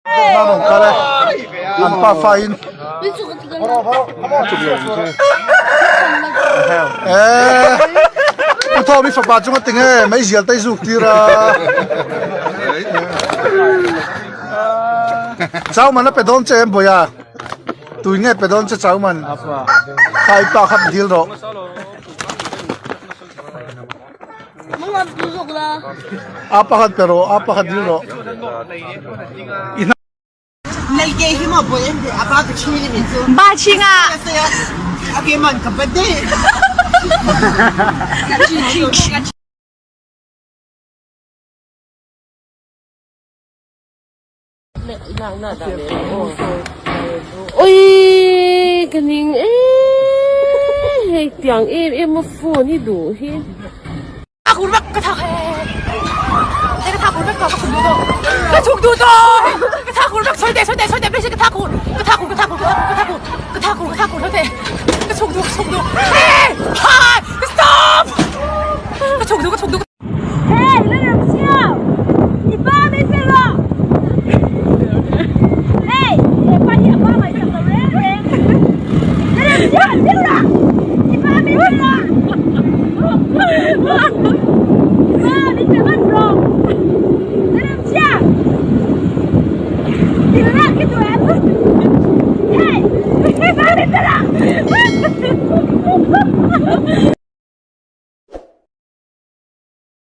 Nan rawn kal e an pafa in eh u thawm i fapa chunga tinge meizial te i zuk tir a chau man a pe dawn che em bawia tui nge pe dawn che chau man kha i pa kha dil rawh. A pakhat pe rawh, a pakhat dil rawh. Ba chinga. Oi ka ning e hei tiang em em a phone hi duh hi.